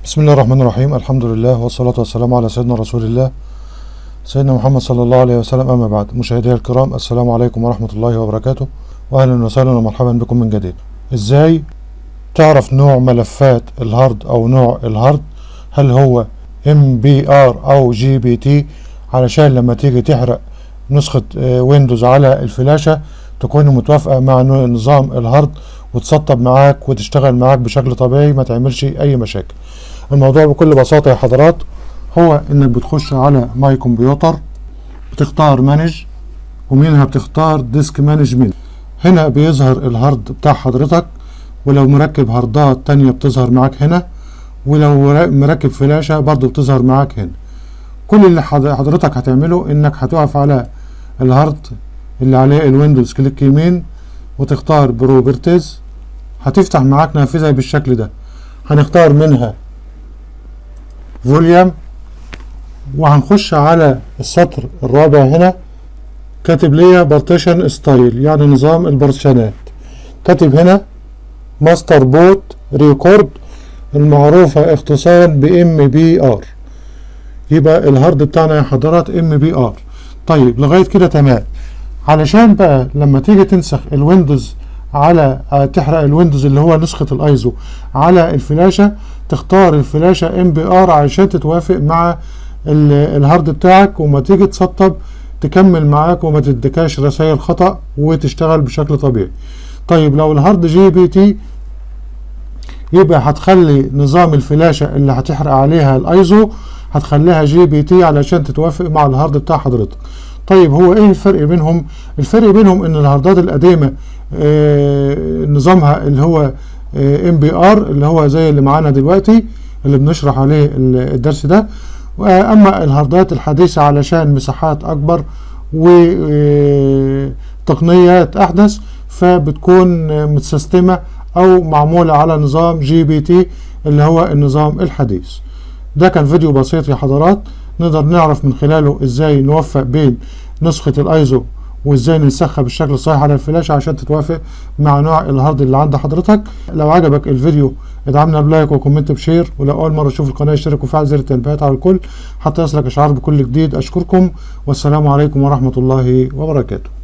بسم الله الرحمن الرحيم. الحمد لله والصلاة والسلام على سيدنا رسول الله سيدنا محمد صلى الله عليه وسلم. أما بعد، مشاهدي الكرام، السلام عليكم ورحمة الله وبركاته، وأهلا وسهلا ومرحبا بكم من جديد. إزاي تعرف نوع ملفات الهارد أو نوع الهارد، هل هو MBR أو GPT، علشان لما تيجي تحرق نسخة ويندوز على الفلاشة تكون متوافقة مع نظام الهارد وتسطب معاك وتشتغل معاك بشكل طبيعي، ما تعملش اي مشاكل. الموضوع بكل بساطة يا حضرات هو انك بتخش على My Computer، بتختار Manage، ومنها بتختار Disk Management. هنا بيظهر الهارد بتاع حضرتك، ولو مركب هاردات تانية بتظهر معاك هنا، ولو مركب فلاشة برضو بتظهر معاك هنا. كل اللي حضرتك هتعمله انك هتقف على الهارد اللي عليه الويندوز، click يمين وتختار Properties. هتفتح معاك نافذة بالشكل ده، هنختار منها Volume، وهنخش على السطر الرابع. هنا كاتب ليا Partition Style، يعني نظام البارتيشنات. كاتب هنا Master Boot Record، المعروفة اختصارا ب MBR. يبقى الهارد بتاعنا يا حضرات MBR. طيب، لغاية كده تمام. علشان بقى لما تيجي تنسخ الويندوز على تحرق الويندوز اللي هو نسخة الايزو على الفلاشة، تختار الفلاشة MBR علشان تتوافق مع الهارد بتاعك، وما تيجي تسطب تكمل معاك وما تديكاش رسائل خطأ وتشتغل بشكل طبيعي. طيب، لو الهارد GPT، يبقى هتخلي نظام الفلاشة اللي هتحرق عليها الايزو هتخليها GPT علشان تتوافق مع الهارد بتاع حضرتك. طيب، هو ايه الفرق بينهم؟ الفرق بينهم ان الهاردات القديمة نظامها اللي هو MBR، اللي هو زي اللي معانا دلوقتي اللي بنشرح عليه الدرس ده. اما الهاردات الحديثة علشان مساحات اكبر وتقنيات احدث، فبتكون متسيستمة او معمولة على نظام GPT اللي هو النظام الحديث. ده كان فيديو بسيط يا حضرات نقدر نعرف من خلاله ازاي نوفق بين نسخة الايزو وازاي ننسخها بالشكل الصحيح على الفلاش عشان تتوافق مع نوع الهارد اللي عند حضرتك. لو عجبك الفيديو ادعمنا ب like و comment ب share، ولو اول مره تشوف القناه اشترك وفعل زر التنبيهات على الكل حتى يصلك اشعار بكل جديد. اشكركم والسلام عليكم ورحمه الله وبركاته.